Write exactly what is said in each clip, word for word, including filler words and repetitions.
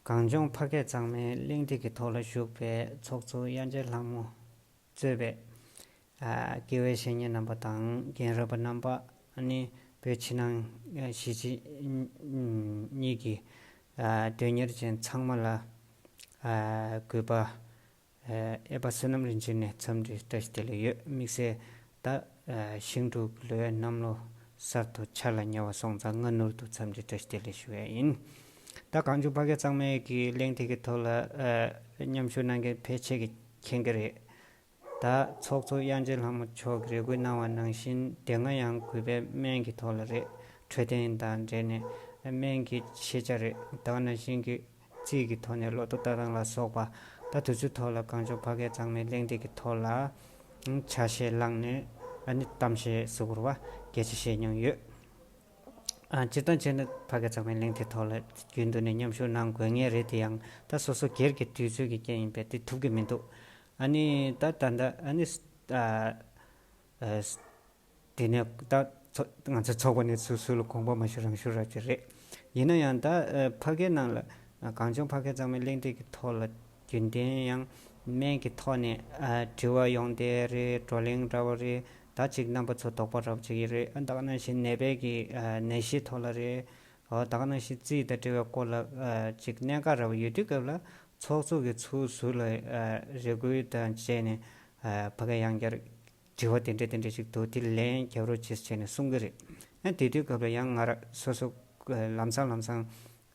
གངས་ལྗོངས་ཕ་སྐད་གཙང་མའི་གླེང་སྟེགས་ཀྱི་ཐོག་ལ་བཞུགས་པའི་ཚོགས་གཙོ་དབྱངས་ཅན་ལྷ་མོ་གཙོས་པའི་ཨ་དགེ་བའི་བཤེས་གཉེན་རྣམ་པ་དང་རྒན་རབས་པ་རྣམ་པ། ཨ་ནི་བོད་ཕྱི་ནང་ཨ་གཞིས་བྱེས་གཉིས་ཀྱི་ཨ་དོན་གཉེར་ཅན་ཚང་མ་ལ་ཨ་གུས་པ་ཨ་ཨེ་པ་བསོད་ནམས་རིན་ཆེན་ནས་འཚམས་འདྲི་བཀྲ་ཤིས་བདེ་ལེགས་ཡོད། དམིགས་བསལ་ད་ཨ་ཤིང་འབྲུག་ལོའི་གནམ་ལོ་གསར་དུ་འཆར་ལ་ཉེ་བ་སོང་ཙང་སྔ་སྣུར་དུ་འཚམས་འདྲི་བཀྲ་ཤིས་བདེ་ལེགས་ཞུ་ཡ་ཡིན། ད་གངས་ལྗོངས་ཕ་སྐད་གཙང་མའི་གི་གླེང་སྟེགས་ཀྱི་ཐོག་ལ་ཨ་མཉམ་ཞུགས་གནང་མཁན་ཕལ་ཆེར་གྱིས་མཁྱེན་གྱི་རེད། ད་ཚོགས་གཙོ་དབྱངས་ཅན་ལྷ་མོ་མཆོག་གིས་རེ་སྐུལ་གནང་བ་ནང་བཞིན་དེ་སྔ་ཡང་གུས་པས་སྨན་གྱི་ཐོག་ལ་རེད། འཕྲོད་བསྟེན་དང་འབྲེལ་ནས་སྨན་གྱི་ཤེས་བྱ་རེད། ད་ག་ནང་བཞིན་གྱི་རྩིས་ཀྱི་ཐོག་ནས་ལོ་ཐོ་ལྟ་སྟངས་ལ་སོགས་པ། ད་དུས་ཚོད་ཐོག་ལ་གངས་ལྗོངས་ཕ་སྐད་གཙང་མའི་གླེང་སྟེགས་ཀྱི་ཐོག་ལ་ཆ་ཤས་བླངས་ནས་ཨ་ནི་གཏམ་བཤད་ཟེར་དགོས་རེད་བ། སྐད་ཆ་བཤད་མྱོང་ཡོད། ཨ་སྤྱིར་བཏང་བྱས་ན་ཕ་སྐད་གཙང་མའི་གླེང་སྟེགས་ཐོག་ལ་རྒྱུན་དུ་ནས་མཉམ་ཞུགས་གནང་དགོས་ངེས་རེད་དེ་ཡང་ད་སོ་སོ་སྒེར་གྱི་དུས་ཚོད་ཀྱི་རྐྱེན་ཡིན་པས་དེ་ཐུབ་ཀྱི་མི་འདུག་ཨ་ནི་ད་ད་ལྟ་ཨ་ནི་ཨ་ཨ་དེ་ནས་ད་ཚོ་ང་ཚོ་ཚོགས་པ་ནས་སུ་སུ་ལ་དགོངས་པ་མ་ཞུ་རང་ཞུ་རག་གི་རེད། ཡིན་ན་ཡང་ད་ཨ་ཕ་སྐད་ནང་ལ་ཨ་གངས་ལྗོངས་ཕ་སྐད་གཙང་མའི་གླེང་སྟེགས་ཀྱི་ཐོག་ལ་རྒྱུན་ལྡན་ཡང་སྨན་གྱི་ཐོག་ནས་ཨ་དྲི་བ་ཡོང་བསྡད་རེད། བགྲོ་གླེང་འདྲ་བོ་རེད། ད་ཅིག་རྣམ་པ་ཚོ་དོགས་པ་རབ་ཅིག་ཡིན་རེད། ཨ་ད་ག་ནང་བཞིན་ནད་པའི་གི་ཨ་ནད་གཞིའི་ཐོག་ལ་རེད། འོ་ད་ག་ནང་བཞིན་རྩིས་དང་འབྲེལ་བའི་སྐོར་ལ་ཨ་ཅིག་གནད་འགག་རབ་ཡོད་དུས་སྐབས་ལ་ཚོགས་གཙོ་གིས་ཚུར་ཟུར་ལ་ཨ་རེ་སྐུལ་དང་བཅས་ནས་ཨ་ཕ་གི་ཡང་བསྐྱར་དྲི་བ་དེ་འདྲ་དེ་འདྲ་ཞིག་འདུག་དེ་ལན་རྒྱབ་རོགས་བྱེད་ཟེར་ནས་གསུང་གི་རེད། ཨ་དེ་དུས་སྐབས་ལ་ཡང་ང་རང་སོ་སོ་ལམ་སང་ལམ་སང་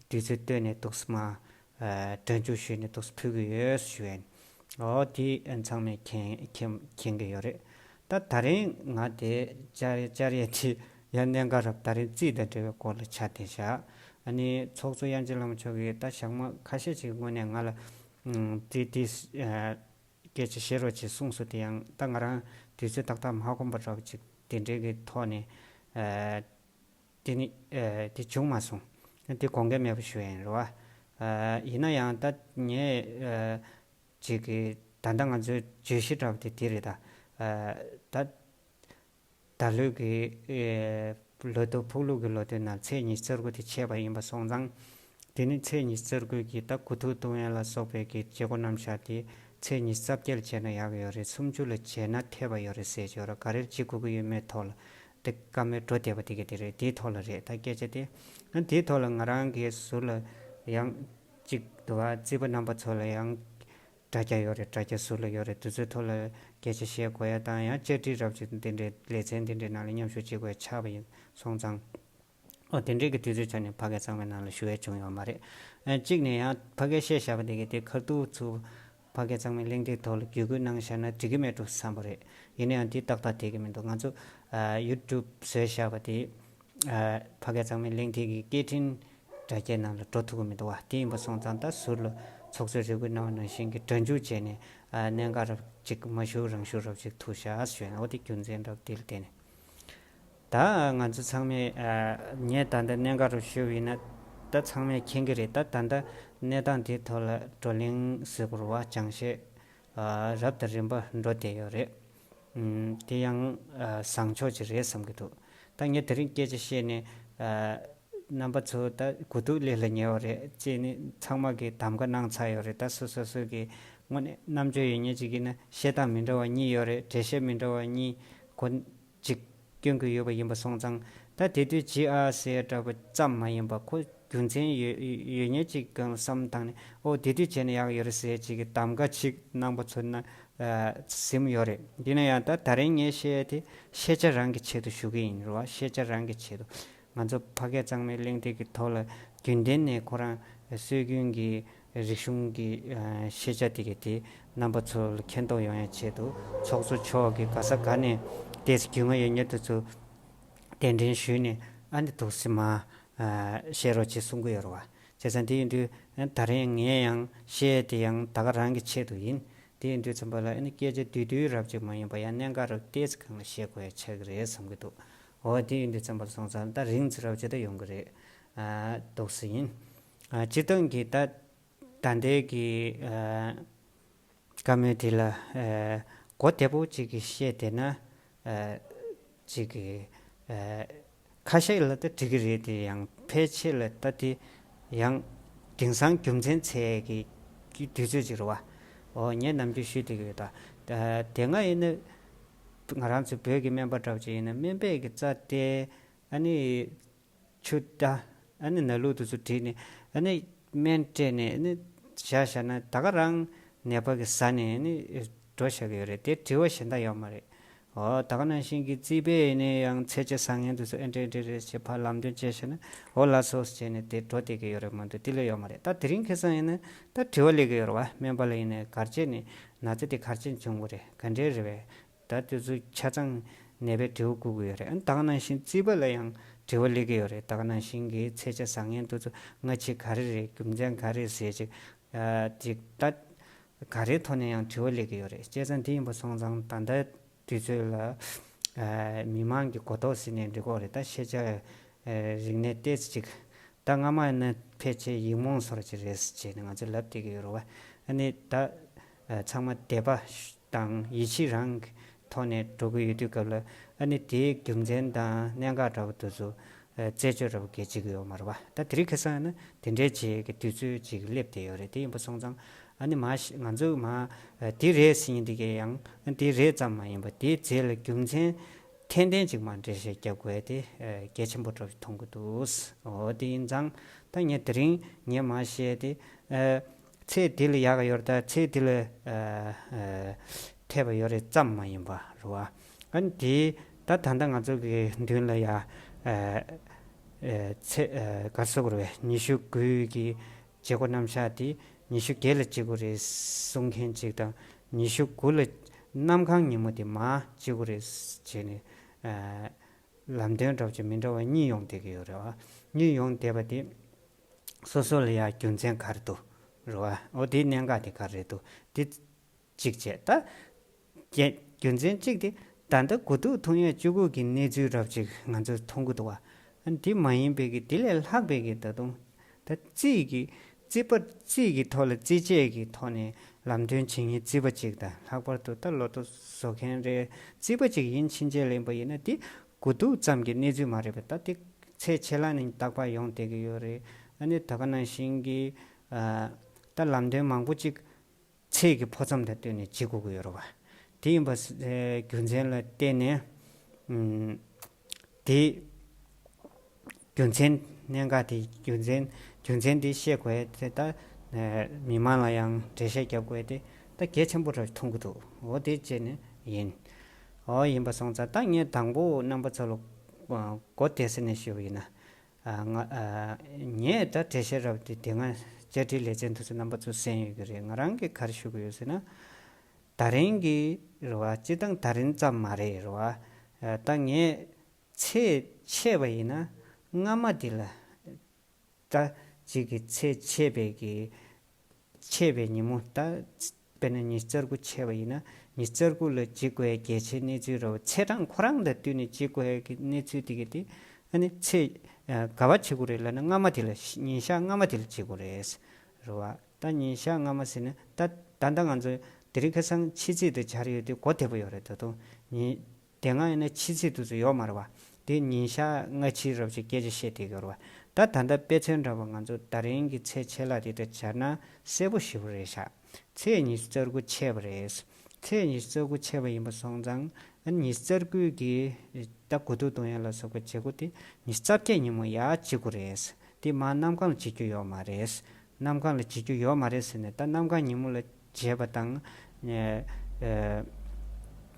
དུས་ཚོད་བཏོན་ནས་འདུག་སེ་མར་སྒྲ་འཇུག་ཞུས་ནས་འདུག་སེ་ཕུལ་གི་ཡོད་ཞུ་ཡིན། འོ་དེ་ཚང་མས་མཁྱེན་མཁྱེན་མཁྱེན་གི་ཡོད་རེད། ད་ད་རིང་ང་དེ་བཅར་བཅར་ཡས་དེ་ཡང་གནད་འགག་རབ་ད་རིང་རྩིས་དང་འབྲེལ་བའི་སྐོར་ལ་ཆགས་བསྡད་བཞག་ཨ་ནི་ཚོགས་གཙོ་དབྱངས་ཅན་ལྷ་མོ་མཆོག་གིས་ད་ཞག་མ་ཁ་ཤས་ཅིག་སྔོན་ནས་ང་ལ་ཨམ་དེ་དེ་ཨ་སྐད་ཆ་བཤད་རོགས་བྱེད་གསུངས་སོང་། དེ་ཡང་ད་ང་རང་དུས་ཚོད་ཏག་ཏག་མ་ཁོམ་པ་འདྲ་བོ་ཅིག་དེ་འདྲའི་གི་ཐོག་ནས་ཨ་དེ་ནི་ཨ་དེ་བྱུང་མ་སོང་། དེ་དགོངས་འགལ་མེད་པ་ཞུ་ཡ་ཡིན་རེད་བ། ཨ་ཡིན་ན་ཡང་ད་ངས་ཨ་ཅིག་གི་ད་ལྟ་ང་ཚོའི་བརྗོད་གཞི་འདྲ་བོ་དེ་དེ་རེད་ད། ཨ་ད་ད་ལོའི་གི་ཨེ་ལོ་ཐོ་ཕུག་ལུགས་ཀྱི་ལོ་ཐོའི་ནང་ཚེས་ཉི་ཤུ་རྩ་དགུ་དེ་ཆད་པ་ཡིན་པ་སོང་ཙང་། དེ་ནི་ཚེས་ཉི་ཤུ་རྩ་དགུ་གི་ད་དགུ་ཐུག་གཏོང་ཡ་ལ་སོགས་པའི་གི་བྱེད་སྒོ་རྣམ་གཞག་དེ་ཚེས་ཉི་ཤུ་རྩ་བརྒྱད་ལ་བྱས་ན་ཡག་གི་ཡོད་རེད། སུམ་ཅུ་ལ་བྱས་ན་འཐད་པ་ཡོད་རེད་ཟེར་གྱི་ཡོད་རེད། ག་རེ་བྱེད་དགོས་ཀྱི་ཡོད་མེད་ཐོག་ལ་དེ་བཀའ་མོལ་འགྲོ་བསྡད་པ་དེ་ག་དེ་རེད། དེའི་ཐོག་ལ་རེད་ད་སྐད་ཆ་དེ། ཨ་དེའི་ཐོག་ལ་ང་རང་གི་ཟུར་ལ་ཡང་གཅིག་འདུག་བ། རྩིས་པ་རྣམ་པ་ཚོ་ལ་ཡང་དྲ་རྒྱ་ཡོད་རེད། དྲ་རྒྱ་ཟུར་ལ་ཡོད་རེད། དུས་ཚོད་ཐོག་ལ་སྐད་ཆ་བཤད་དགོས་ཡ་དང་ཡང་བཅར་འདྲི་རབ་ཅིག་འདི་འདྲའི་ལེ་ཚན་འདི་འདྲའི་ནང་ལ་མཉམ་ཞུགས་བྱེད་དགོས་ཡ་ཆགས་པ་ཡིན་སོང་ཙང་། ཨོ་དེ་འདྲའི་གི་དུས་ཚོད་ཆ་ནས་ཕ་སྐད་གཙང་མའི་ནང་ལ་ཞུ་ཡ་བྱུང་ཡོད་མ་རེད། ཨ་གཅིག་ནས་ཡང་ཕ་སྐད་བཤད་བཞག་པ་དེ་གི་དེ་ཁ་ཐུག་ཚུར་ཕ་སྐད་གཙང་མའི་གླེང་སྟེགས་ཐོག་ལ་བརྒྱུད་སྐུལ་གནང་བཞག་ན་འགྲིག་གི་མེད་འགྲོ་བསམ་པ་རེད། ཡིན་ན་ཡང་དེ་ཏག་ཏག་བསྡད་ཀྱི་མི་འདུག་ང་ཚོ་ཨ་ཡུ་ཊུབ་བཟོས་བཞག་པ་དེ་ཨ་ཕ་སྐད་གཙང་མའི་གླེང་སྟེགས་ཀྱི་སྐད་འཕྲིན་དྲ་རྒྱའི་ནང་ལ་འགྲོ་ཐུབ་ཀྱི་མི་འདུག་བ། དེ་ཡིན་པ་སོང་ཙང་ད་ཟུར་ལ་ཚོགས་གཙོས་རེ་སྐུལ་གནང་བ་ནང་བཞིན་གྱི་སྒྲ་འཇུག་བྱས་ནས་ཨ་གནད་འགག་རབ་ཅིག་མ་ཞུ་རང་ཞུ་རབ་ཅིག་ཐུག་བཞག་ཞུས་ན་འོ་དེ་རྒྱུ་མཚན་རབ་དེ་ལ་བརྟེན་ནས། ད་ང་ཚོ་ཚང་མས་ཨ་ངས་ད་ལྟ་གནད་འགག་རུ་ཞུས་ཡིན་ན་ད་ཚང་མས་མཁྱེན་གྱི་རེད། ད་ད་ལྟ་གནས་སྟངས་དེའི་ཐོག་ལ་བགྲོ་གླེང་ཟེར་དགོས་རེད་བ། སྦྱང་བཤད་ཨ་རབ་དང་རིམ་པ་འགྲོ་བསྡད་ཡོད་རེད། ཨམ་དེ་ཡང་ཨ་བཟང་ཕྱོགས་ཅིག་རེད་བསམ་གྱི་འདུག་ད་ངས་དེ་རིང་སྐད་ཆ་བཤད་ནས་ཨ་རྣམ་པ་ཚོ་ད་དགུ་ཐུག་སླེབས་ལ་ཉེ་བ་རེད་ཅེས་ནི་ཚང་མ་གིས་གདམ་ག་གནང་ཚར་ཡོད་རེད། ད་སོ་སོ་སོ་གི་དངོས་གནས་རྣམ་དཔྱོད་ཡོད་མཁན་ཅིག་ཡིན་ན་བཤད་སྟངས་མི་འདྲ་བ་གཉིས་ཡོད་རེད། འགྲེལ་བཤད་མི་འདྲ་བ་གཉིས་གོ་ཅིག་སྐྱོན་གྱི་ཡོད་པ་ཡིན་པ་སོང་ཙང་ད་དེ་དུས་ཇི་ཨ་ཟེར་འདྲ་པོ་ཙམ་མ་ཡིན་པ་ཁོ་རྒྱུ་མཚན་ཡོད་ཡོད་ཉེ་ཅིག་གང་བསམ་བཏང་ནས་ཨོ་དེ་དུས་བྱས་ན་ཡག་ཡོད་རེད་ཟེར་ཅིག་གི་གདམ་ག་ཅིག་གནང་པ་ཚོ་ན་ཨ་སེམས་ཡོད་རེད། ཡིན་ན་ཡང་ད་ད་རིང་ངས་བཤད་ཡ་དེ་ཤེས་བྱ་རང་གི་ཆེད་དུ་ཞུ་གི་ཡིན་རེད་བ། ཤེས་བྱ་རང་གི་ཆེད་དུ་ང་ཚོ་ཕ་སྐད་གཙང་མའི་གླེང་སྟེགས་ཀྱི་ཐོག་ལ་རྒྱུན་ལྡན་ནས་ཁོ་རང་སྲོལ་རྒྱུན་གྱི་རིག་གཞུང་གི་ཨ་ཤེས་བྱ་དེ་གའི་དེ་རྣམ་པ་ཚོ་ལ་མཁྱེན་རྟོགས་ཡོང་ཡའི་ཆེད་དུ་ཚོགས་གཙོ་མཆོག་གིས་ག་ས་ག་ནས་ཏོག་ཙམ་རྒྱུས་མངའ་ཡོད་མཁན་དེ་ཚོ་གདན་འདྲེན་ཞུས་ནས་ཨ་ནི་འདུག་སེ་མར་ཨ་བཤད་རོགས་བྱེད་གསུང་གི་ཡོད་རེད་བ། བྱས་ཙང་དེ་ཡིན་དུས་ཨ་ད་རིང་ངས་ཡང་བཤད་ཡས་དེ་ཡང་ད་ག་རང་གི་ཆེད་དུ་ཡིན། དེ་ཡིན་དུས་ཙམ་པ་ལ་ཨ་ནི་སྐད་ཆ་བསྡུས་བསྡུས་རབ་ཅིག་མ་ཡིན་པ་ཡང་གནད་འགག་རབ་ཏོག་ཙམ་སྒང་ལ་བཤད་དགོས་ཡ་ཆགས་ཀྱི་རེད་བསམ་གྱི་འདུག་འོ་དེ་ཡིན་དུས་ཙམ་པ་ལ་སོང་ཙང་ད་རིང་ཙམ་རབ་བྱས་ད་ཡོང་གི་རེད། ཨ་འདུག་སེ་ཡིན། ཨ་སྤྱིར་བཏང་གི་ད་ད་ལྟའི་གི་ཨ་བཀའ་མོལ་དེ་ལ་ཨ་གོ་བདེ་པོ་ཅིག་གིས་བཤད་བསྡད་ན་ཨ་ཅིག་གི་ཨ་ཁ་ཤས་ལ་ད་འགྲིག་གི་རེད། དེ་ཡང་ཕལ་ཆེར་ལ་ད་དེ་ཡང་ དེང་སང་རྒྱུ་མཚན་འཚོལ་གྱི་དུས་ཚོད་ཅིག་རེད་བ། འོ་ངས་ནམ་རྒྱུན་ཞུས་བསྡད་ཀྱི་ཡོད་ད། དེ་སྔ་ཡིན་ན་ང་རང་ཚོ་བོད་ཀྱི་སྨན་པ་འདྲ་བོ་ཅིག་ཡིན་ན་སྨན་པའི་གི་རྩ་དེ་ཨ་ནི་ཆུ་ད་ཨ་ནི་ན་ལུག་དེ་ཚོ་བསྒྲིལ་ནས་ཨ་ནི་སྨན་སྤྲད་ནས་ཨ་ནི་བཞག་བཞག་ན་ད་ག་རང་ནད་པ་གི་ཟ་ནས་ཨ་ནི་འགྲོ་བཞག་གི་ཡོད་རེད། དེ་དྲི་བ་གཞན་དག་ཡོད་མ་རེད། འོ་ད་ག་ནང་བཞིན་གྱི་རྩིས་པས་ནས་ཡང་ཚེས་བཅད་བཟང་ངན་དེ་ཚོ་ཨེ་འདྲ་ཨེ་འདྲ་རེད་ཅེས་ཕར་ལམ་སྟོན་བྱས་བཞག་ན་འོ་ལགས་སོ་ཟེར་ནས་དེ་འགྲོ་བསྡད་ཀྱི་ཡོད་རེད་མ་གཏོགས་དེ་ལས་ཡོད་མ་རེད། ད་དེ་རིང་ཁ་སང་ཡིན་ན་ད་དྲི་བ་སླེབས་ཀྱི་ཡོད་རེད་བ། སྨན་པ་ལ་ཡིན་ནའི་ག་རེ་བྱས་ནས་ན་ཚ་དེ་ག་རེ་བྱས་ནས་བྱུང་གི་རེད། ག་འདྲའི་རེད་བས། ད་དེ་ཚོ་ཆ་ཚང་ནད་པའི་དྲི་བ་བཀོད་ཀྱི་ཡོད་རེད། ཨ་ནི་ད་ག་ནང་བཞིན་རྩིས་པ་ལ་ཡང་དྲི་བ་སླེབས་ཀྱི་ཡོད་རེད། ད་ག་ནང་བཞིན་གྱི་ཚེས་བཅད་བཟང་ངན་དེ་ཚོ་སྔ་ཕྱི་ག་རེ་རེད། རྒྱུ་མཚན་ག་རེ་ཟེར་ཅིག་ཅིག་ད་ག་རེའི་ཐོག་ནས་ཡང་དྲི་བ་སླེབས་ཀྱི་ཡོད་རེད། བྱས་ཙང་དེ་ཡིན་པ་སོང་ཙང་ད་ལྟ་དུས་ཚོད་ལ་ཨ་མི་མང་གི་གོ་རྟོགས་ཟེར་ནས་འགྲིག་གི་རེད། ད་ཤེས་བྱ་ཨ་རིག་གནས་ཏོག་ཙམ་ཅིག་ད་སྔ་མ་ནི་ཕལ་ཆེར་ཡིག་རྨོངས་བཟོ་འདྲ་ཅིག་རེད་ཟེར་བྱས་ནས་ང་ཚོས་ལབ་བསྡད་ཀྱི་ཡོད་རེད་བ། ཨ་ནི་ད་ཨ་ཚང་མ་དད་པ་དང་ཡིད་ཆེས་རང་གི་ཐོག་ནས་འགྲོ་གི་ཡོད་དུས་སྐབས་ལ་ཨ་ནི་དེའི་རྒྱུ་མཚན་དང་གནད་འགག་འདྲ་པོ་དེ་ཚོ་ཨ་རྩད་གཅོད་འདྲ་པོ་གལ་ཆེ་གི་ཡོད་མ་རེད་བ། ད་དེ་རིང་ཁ་སང་ཡིན་ན་དེ་འདྲའི་བྱེད་ཀྱི་དུས་ཚོད་ཅིག་སླེབས་བསྡད་ཡོད་རེད། དེ་ཡིན་པ་སོང་ཙང་ཨ་ནི་མ་གཞི་ང་ཚོས་མ་ཨ་དེ་རེད་ཟེར་མཁན་དེ་གས་ཡང་ཨ་དེ་རེད་ཙམ་མ་ཡིན་པ་དེའི་རྗེས་ལ་རྒྱུ་མཚན་འཐེན་ཐེན་ཅིག་མར་འགྲེལ་བཤད་རྒྱབ་དགོས་དེ་ཨ་གལ་ཆེན་པོ་འདྲ་པོ་ཞིག་མཐོང་གི་འདུག་འོ་དེ་ཡིན་ཙང་ད་ངས་དེ་རིང་ངས་མ་བཤད་དེ་ཨ་ཚེས་འདི་ལ་ཡག་ག་ཡོད་རེད། ད་ཚེས་འདི་ལ་ཨ་ཨ་འཐད་པ་ཡོད་རེད་ཙམ་མ་ཡིན་པ་རེད་བ། ཨ་ནི་དེ་ད་ད་ལྟ་ང་ཚོ་གི་མདུན་ལ་ཡ་ཨ་ཨ་ཚེས་ཨ་ག་རེ་ཟེར་དགོས་རེད། ཉི་ཤུ་དགུ་གི་བྱེད་སྒོ་རྣམ་གཞག་དེ་ཉི་ཤུ་བརྒྱད་ལ་བྱེད་དགོས་རེད་གསུང་མཁན་ཅིག་དང་། ཉི་ཤུ་དགུ་ལ་གནམ་གང་ཉིན་མོ་དེ་མར་བྱེད་དགོས་རེད་ཅེས་ནས་ཨ་ལམ་སྟོན་འདྲ་པོ་ཅིག་མི་འདྲ་བ་གཉིས་ཡོང་བསྡད་ཀྱི་ཡོད་རེད་བ། གཉིས་ཡོང་བསྡད་པ་དེ་སོ་སོ་ལ་ཡ་རྒྱུ་མཚན་ག་རེ་འདུག་རེད་བ། འོ་དེའི་གནད་འགག་དེ་ག་རེ་འདུག་དེ་གཅིག་བྱས། ད་རྒྱ་རྒྱུ་མཚན་གཅིག་དེ་ད་ལྟ་དགུ་ཐུག་ཐུག་ཡས་བཅུ་དགུ་གི་གནས་ཚུལ་འདྲ་པོ་ཅིག་ང་ཚོས་མཐོང་གི་འདུག་བ། ཨ་ནི་དེ་མ་ཡིན་པའི་གི་དེ་ལས་ལྷག་པའི་གི་ད་དུང་ད་རྩིས་ཀྱི་རྩིས་པ་རྩིས་ཀྱི་ཐོག་ལ་རྩིས་དཔྱད་ཀྱི་ཐོག་ནས་ལམ་སྟོན་བྱེད་མཁན་རྩིས་པ་ཅིག་དང་། ལྷག་པར་དུ་ད་ལོ་ཐོ་བཟོ་མཁན་རེད། རྩིས་པ་ཅིག་ཡིན་ཕྱིན་ཆད་ལེན་པ་ཡིན་ན་དེ་དགུ་ཐུག་ཙམ་གྱི་གནས་ཚུལ་མ་རེད་པས། ད་དེ་ཚེས་ཆད་ལ་ནི་རྟག་པར་ཡོང་བསྡད་ཀྱི་ཡོད་རེད། ཨ་ནི་ད་ག་ནང་བཞིན་གྱི་ཨ་ད་ལམ་སྟོན་མང་པོ་ཅིག་ཚེས་ཀྱི་འཕོ་མཚམས་དང་བསྟུན་ནས་བྱེད་དགོས་ཀྱི་ཡོད་རེད་བ། དེ་ཡིན་པ་ཨ་རྒྱུ་མཚན་ལ་བརྟེན་ནས་ཨམ་དེ་རྒྱུ་མཚན་གནད་འགག་དེ་རྒྱུ་མཚན་རྒྱུ་མཚན་དེ་ཤེས་དགོས་དེ་ད་ཨ་མི་མང་ལ་ཡང་འགྲེལ་བཤད་རྒྱབ་དགོས་དེ་ད་གལ་ཆེན་པོ་རེད་མཐོང་གི་འདུག་འོ་དེ་བྱས་ནས་ཡིན། འོ་ཡིན་པ་སོང་ཙང་ད་ངས་དང་པོ་རྣམ་པ་ཚོ་ལ་ཨ་གོ་བདེ་ས་ནས་ཞུས་པ་ཡིན་ན། ཨ་ང་ཨ་ངས་ད་འགྲེལ་བཤད་རབ་དེ་དེ་སྔ་བཅར་འདྲི་ལེ་ཚན་དུ་ཚོ་རྣམ་པ་ཚོ་གསན་ཡོད་ཀྱི་རེད། ང་རང་གིས་ག་རེ་ཞུ་གི་ཡོད་ཟེར་ན། ད་རིང་གི་རེད་བ། སྤྱིར་བཏང་ད་རིང་ཙམ་མ་རེད་རེད་བ། ཨ་ད་ངས་ཚེས་ཆད་པ་ཡིན་ན་སྔ་མ་དེ་ལ་ད་གཅིག་གི་ཚེས་ཆད་པའི་གི་ཆད་པའི་ཉིན་མོ་ད་དཔེར་ན་ཉི་ཤུ་རྩ་དགུ་ཆད་པ་ཡིན་ན་ཉི་ཤུ་རྩ་དགུ་ལ་བྱེད་དགོས་གལ་ཆེའི་གནས་ཚུལ་རེད་བ། ཚེས་གྲངས་ཁོ་རང་དང་བསྟུན་ནས་བྱེད་དགོས་ཀྱི་གནས་ཚུལ་དེ་གི་དེ་ཨ་ནི་ཚེས་ཨ་ག་བ་བྱེད་དགོས་རེད་ལབ་ན་སྔ་མ་དེ་ལ་ཉིན་ཞག་སྔ་མ་དེ་ལ་བྱེད་དགོས་རེད་རེད་བ། ད་ཉིན་ཞག་སྔ་མ་ཟེར་ན་ད་ད་ལྟ་ང་ཚོ་དེ་རིང་ཁ་སང་ཕྱི་ཚེས་དེ་སྦྱར་ཡོད་དུས་གོ་བདེ་པོ་ཡོད་རེད། ད་དུང་ཉིན་དེ་སྔ་ཡིན་ན་ཕྱི་ཚེས་དེ་ཚོ་ཡོད་མ་རེད་བ། དེ་ཉིན་ཞག་སྔ་ཕྱི་རབ་ཅིག་སྐད་ཆ་བཤད་བསྡད་ཀྱི་ཡོད་རེད་བ། ད་ད་ལྟ་དཔེ་མཚོན་འདྲ་བ་ང་ཚོ་ད་རིང་གི་ཚེས་ཆད་ལ་དེ་འདྲ་སྦྱར་ན་གསལ་པོ་ཞེ་པོ་རེད་ཤག་ཚེས་ཉི་ཤུ་རྩ་དགུ་ཆད་པ་རེད། ཚེས་ཉི་ཤུ་རྩ་དགུ་ཆད་པ་ཡིན་པ་སོང་ཙང་ཨ་ནི་ཉི་ཤུ་རྩ་དགུ་གི་ད་དགུ་ཐུག་གཏོང་ཡ་ལ་སོགས་པའི་བྱེད་སྒོ་དེ་ཉི་ཤུ་རྩ་བརྒྱད་ཉིན་མོ་ཡར་བྱེད་དགོས་རེད། དེ་མར་གནམ་གང་ལ་བྱེད་རྒྱུ་ཡོད་མ་རེད། གནམ་གང་ལ་བྱེད་རྒྱུ་ཡོད་མ་རེད་ཟེར་ནས་ད་གནམ་གང་ཉིན་མོ་ལ་བྱས་པ་དང་ཨ་ཨ་